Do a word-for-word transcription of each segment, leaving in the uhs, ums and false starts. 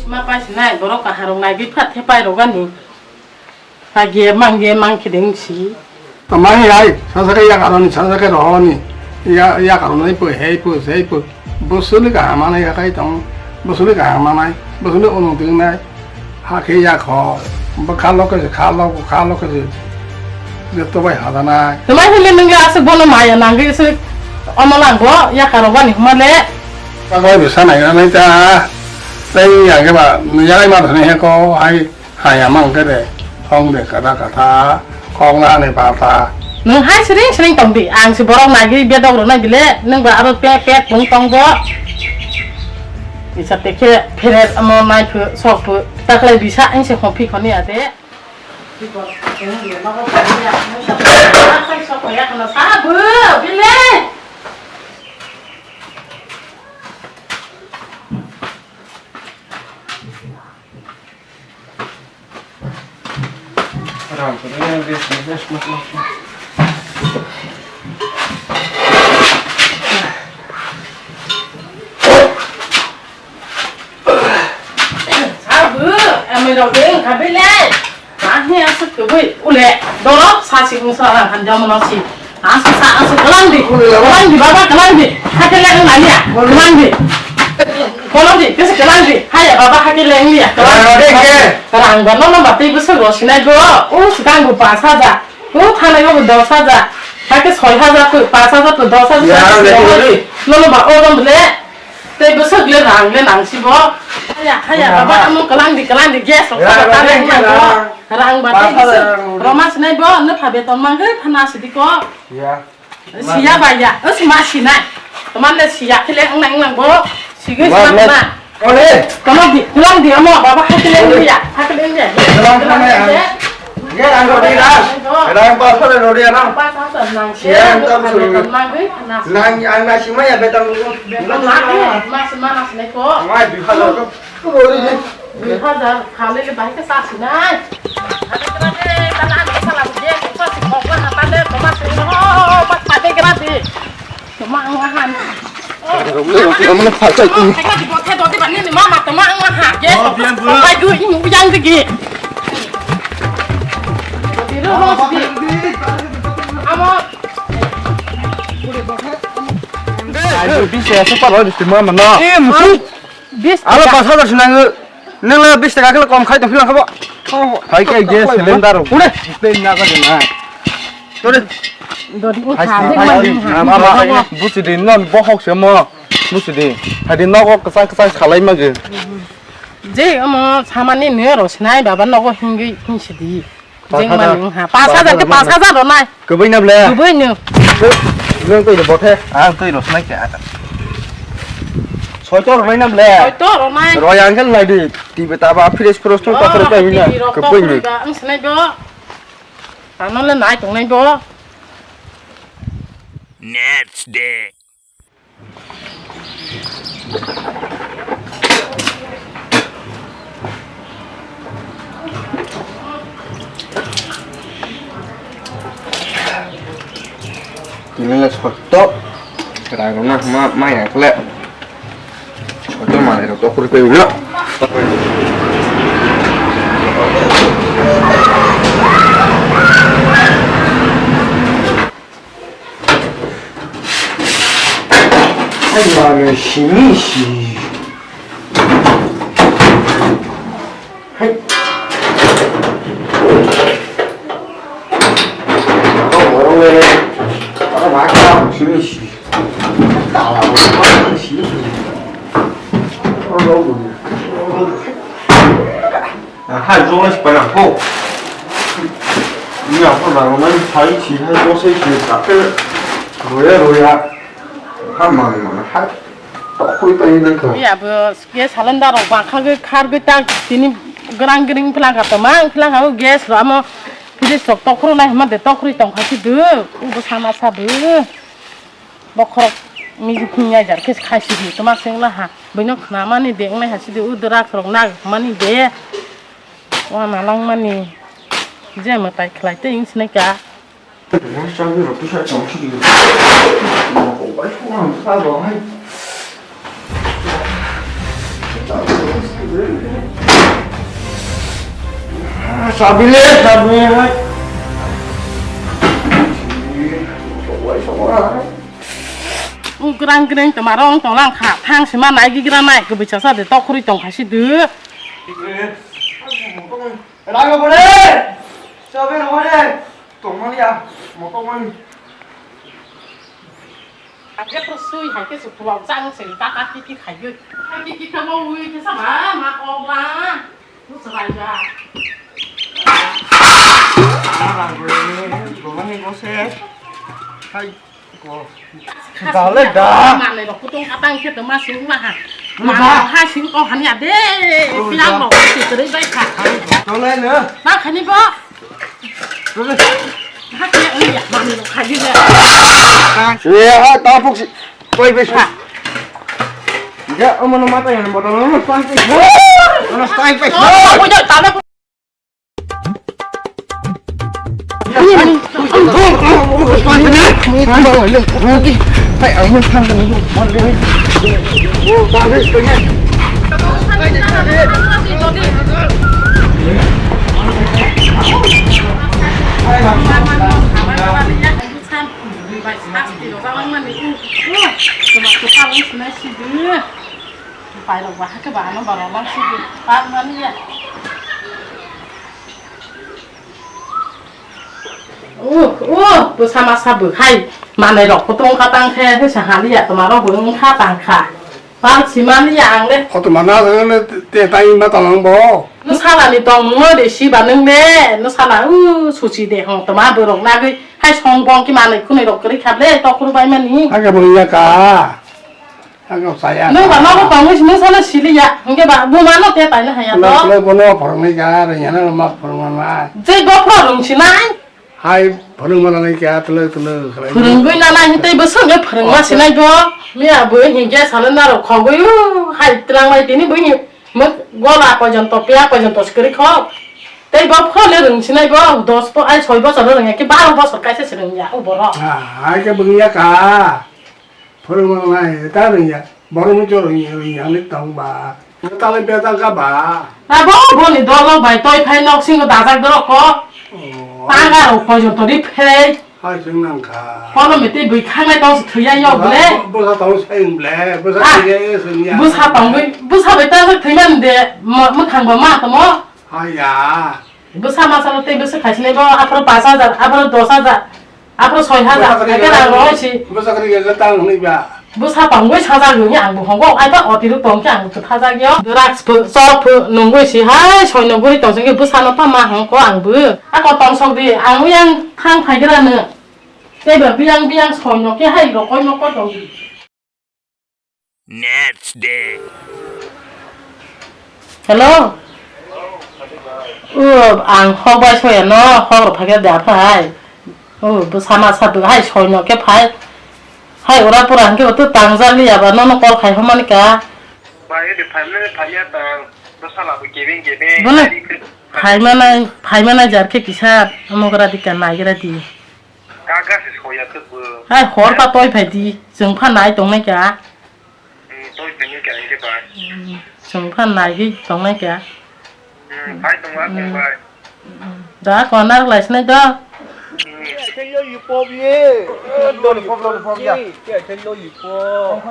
Ma paisinai borok kaharok naigwi phat thepai rogani. Pagi mang ge mang kiding si. Tamani ai, sasa ke ya karoni, sasa ke rohoni. Ya, ya karoni pu, hei pu, sei pu. Bosuli ka manai ka kai tong. Bosuli ka manai, bosuli ono ting nai. Hakhe ya kho. Bo kha lo ke, kha lo, kha lo ke. Joto bai hada nai. Tamai hile nung ya asuk bono maya nangge asuk. Omo lang bo, ya karok bani huma le. Ka koi bisa nai nai ta. Lai ya ke ba, ya lai ma thani he ko hai. Hai ama hwnkhe de, hong de kada katha, kok na ani pata. Nwng hai siring siring tong di, ang si borok nagwi bedok rwnai bile, nwng ba aro pek pek tong tong bo. Isa te khe phere amo nai phu sok phu, taklai bisa ang se hophi khoni ate. Sabu bile. Sabu, amai rok ding kabilai. Ani asuk kubui ule dorok sasi ungsa rang han jamono si. Asuk sa asuk kelang di. Kelang di baba kelang di. Hakele ang nanya. Kelang di. Kelang di kesi kelang di. Haya baba hakele ang lia. Kelang di. Rang ba nono ba tei bwswk rw sinai bo. O swkang bo pas hajar. O thanai bo dos hajar. Hake soi hajar tu pas hajar tu dos hajar. Nono ba o dom le. Tei bwswk le rang le nang si bo. Haya haya baba amo kelang di kelang di gas rok ta ta le nang bo. Rang ba tei bwswk roma sinai bo no pha beton mangwi phana si di ko. Siya ba ya, o si ma sinai. Toman le siya khile ang nang nang bo. Sigwi ma sinai na. Ole. Tono di, kelang di amo baba ha khile ang ya. Ha khile ang ya. Kelang khana ya. Ye ang rodi na. Kelang pa sa rodi na. Pa sa sa nang. Siya ang tam suri. Mangwi phana. Nang ang na sima ya beton. Beton ma. Ma sima na sinai ko. Ma di phana. Dui hajar khalele bahai khe chasinai. Ai, bisa ya, super loh, di semua mana? Eh, musuh. Bis alo taka. Pas hajar se nango. Nwng le bis taka khe kom khai tong philang kha bo. Hai khe gas cylinder rok. Ude. Tei na ka na. Tore. Dodi hai uthai. Hai, hai, hai, hai, busi di non bohok se mo. Busi di. Hai di nogo kwchang kwchang salai ma ge. Je omo samani ne ro sinai baba nogo hingwi hingsi di. Jeng mani wngha. Pas hajar khe pas hajar rwnai. Kwbui na ble? Kwbui no. Nwng twi rw bothe? Ang twi rw snai khe. Soito rwnai na ble? Soito rwnai. Roi ang khe nai di. Tibe taba fresh fresh tong tokro bai na. Kwbui no. Ang snai bo. Ano le nai tongnai bo. Next day. Tini le sotto, rang rok ma, ma ya kle. Sotto manai rok to kuri koi ulo. Ai mano simi si. Hai. Ako borong le. Ako maka simi si. Tala simi si. Oro lo. Hai, jogna si paina ko. Ni apo na nang sai si hai ko sai si ta ke. Roya roya. Ha man man hai. To koi ta ni nang ka. Ya bo ke salanda rok ba kha ge khar ge ta tini grang gring phlang ka to mang phlang ka gas ro amo. Fridge rok tokhro nai hama de tokhri tong kha si du. U bo sana sa du. Bokhorok miji phung yai jar khe khai sidi toma seng la ha. Boino khna mani de wngnai ha sidi u drugs rok nag mani de. Wana lang mani je mwtai khlai tei wng sinai ka. Chabi rok tusa chong sidi. Ko bai ko ang sa ro hai. Sabile, sabile. Ugrang greng toma rong tong lang kha. Thang sima nai gigra nai. Kubui chasa de tok khuri tong kha si du. Raga bole. Sabe bole. Tong mani ya. Mo tong mani. Ang khe to sui hai khe se khulok chang se ta ta ki ki khai gwi. Hai ki ki khe bo ui khe sama ma kok la. Bu chwrai ba. Hai ko. Dale da. Manai rok kutung katang khe to ma sung ma ha. Manai rok ha sing ko hani ade. Pilang rok se kwrwi bai kha. Dale na. Ma khani bo. Reha tapuk si koi besa. Ya, omo no mata yang botol no stang pe. No stang pe. Hai, ang thang kan. Oh, oh, bwsa masa bwkhai manai rok kutung katang khe, khe se haliya toma rok bo wngkha tang kha. Pal simani ya ang le. Koto mana te tai ma talang bo. Nwsala ni tong mo de si ba nung de. Nwsala u suchi de hong toma borok nagwi hai song bong ki manwi khunui rok kwrwi khap le tokru bai mani. Aga bo ya ka. Aga saya. Nung ba nogo tong si nwsala sili ya. Hingke ba bu mano te tai na haya to. Lo bono phorong ni ka re ya na ma phorong na. Je go phorong si nai. Hai, phwrwngma nanai kha, tolo, tolo, khlai. Phwrwngwi nanai, tei bwswk no phwrwngma sinai bo. Miya bo hinkhe salo narok khogwi, o, hai, twlang bai tini bo hi, mwk gola pojonto, piya pojonto se kwrwi kho. Tei bo phone rwng sinai bo, dos bo, ai, soi bosor rwng ya, khe baro bosor kaisa se rwng ya, o borok. Ah, hai khe bwngya kha. Phwrwngma nai ta rwngya, borok ni jora rwngya, rwngya hinwi tong ba. Talai beta ka ba. Abo boni dolo bai toi phai nok singo dajak dorok ko. Oh. Tanga rok pojonto ri phei. Hai sing nang kha. Kono mete bui khangnai tong se thuya yok ble. Bwsa tong se ble, bwsa khe se ya. Bwsa tongwi, bwsa bai ta thwiman de, mwkhang ba ma tomo. Hai ya. Bwsa masa no tei bwsa khaisinai bo aphuru pash hajar, aphuru dos hajar, aphuru soi hajar, eke rang rohoi si. Bwsa kwrwi khe tang hwnwi ba. Bwsa tongwi sajak nungya ang bo hongo, ai ba otirok tongkhe ang bo kwtha jak yo. Drugs phu, chok phu nungwi si hai soino guri tong singkhe bwsa no tamo hongko ang bo. Ako tong sok di, ang yang thang phaigra no. Tei ba biyang biyang soino khe hai rokoi mokoi tong di. Next day. Hello. O, ang hok bai soya no, hok rok phakhe da phai. O, bwsa masa bo hai soino khe phai. Hai ura pura hwnkhe bo to tangjak liya ba nono call khai hwnmani ka. Bai de phai mani phai ya tang. Bwsa la bo gebeng gebeng. Bono phai manai, phai manai jar khe kisa mogra di ka naigra di. Kaka se soya khe bo. Hai hor pa toi phai di, chwng pha nai tongnai kha. Hmm, toi phai nai kha hwnkhe bai. Hmm, chwng pha nai hi tongnai kha. Hmm, phai tongo, hmm, bai. Hmm, da konar lai sinai do. Hmm. Khe yo yu pop ye. Lollipop, lollipop ya. Khe yo yu pop.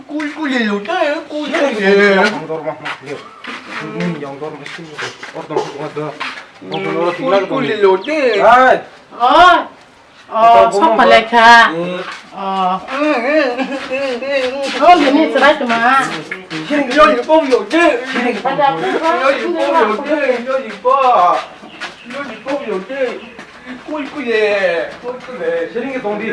Kul kul ye lo te, kul kul ye. Yang dor mah mah ye. Yang dor mesti. Ordom kuat dah. Kul kul ye lo te. Hai. Oh. Oh, sok palai kha. Hmm. Oh. Oh, bini chwrai tuma. Yo yo pom yo te. Yo yo pom yo te. Yo yo pom. Yo yo pom yo te. Kul kul ye. Kul kul ye. Sini ke tong di.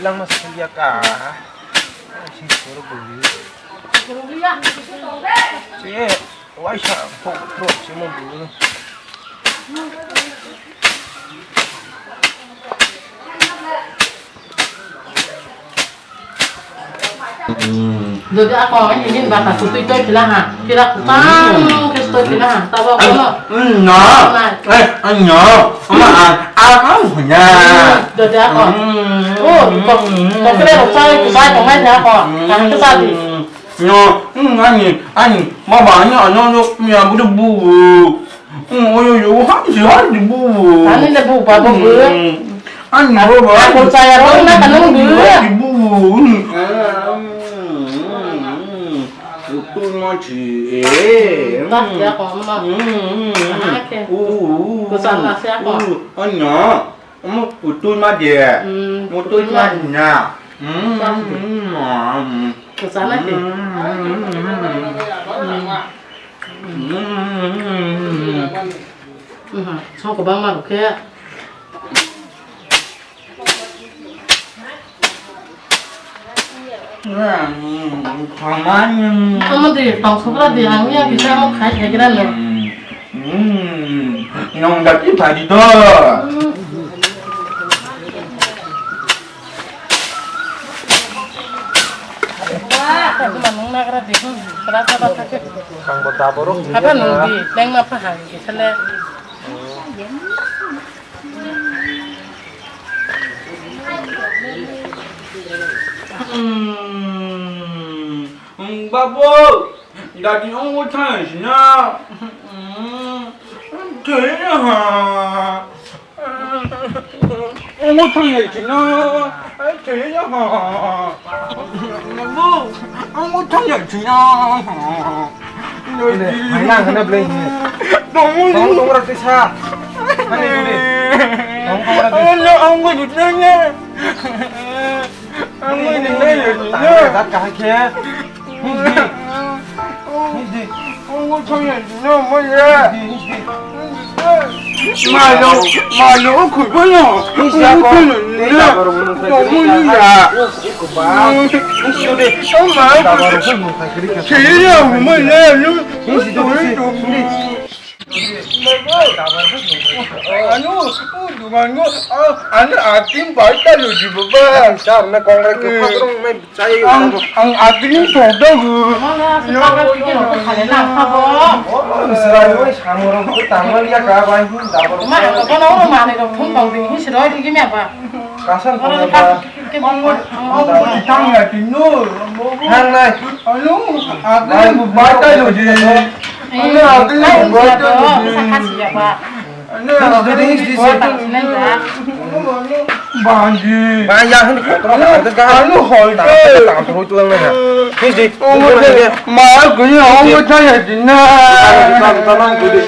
Langma saliya ka. Sing soro bwi. Che, waisa, pok, pok, che mo bwi. Jodi ako ini baka kutui toi pila ha, pila kutang kis toi pila ha, tabo ako no. No. Eh, no. Ama, ah, ah, ah, no. Jodi ako. Oh, kok, kok kira kok sai kubai kok mai ako. Kahang kesal di. No, ani, ani, baba, ani, ano, ano, ya, budu bu. Oyo, yo, ha, si, ha, di bu. Ani le bu, ba, bu, bu. Ani, baba. Aku saya, aku nak, anu, bu. Di bu. Itu mati, eh. Tak, ya, kok, mama. Oke. Kusana, siapa? Anya. Omo putui ma de. Hmm, putui ma na. Hmm. Sana ke. Hmm. Song ko bang ma ke. Omo de tong sukra de ang ya kisa mo khai khai gira no. Nong dati bhai do. Kang bo daboro. Apa nung di leng ma pa hang kisa le. Hmm, hmm, babu, dati ongo thang sina. Hmm, thang ya ha. Ongo thang ya sina. Thang ya ha. Babu, ongo thang ya sina. Ini, hai nang kena belai ini. Tong tong roti sa. Ani ini. Tong tong roti. Ano ang ko dito niya. Ang ini ini. Tang kat kahake. Hindi. Hindi. Ang ko thang ya no mo ya. Hindi, hindi. Malo, malo ko ba no. Hindi siya ko. Hindi siya ko. Hindi siya ko. Hindi siya ko. Hindi siya ko. Ano, dugan ko, ah, ano ating bata lo di baba. Sir, na kong rai ko phagrong mai chai. Ang, ang ating soda ko. Mana si pagal pikir ko khale na khabo. Oh, sir, ay, samoro ko tangwal ya ka bai, dabar. Ma ko kono ro mane ro thum bang ding hi siro di gimya ba. Kasan ko ba. Ang, ang ko tang ya tino. Hang nai. Ano, ating bata lo di. Ano, ating bata lo di. Ano, ating bata lo di. Banji. Ba ya hin ko tro ka ta ga. Ano hol ta ta tro tu lang na. Hi ji. Ma ko ni ang ko ta ya din na. Ta ta nang ko di.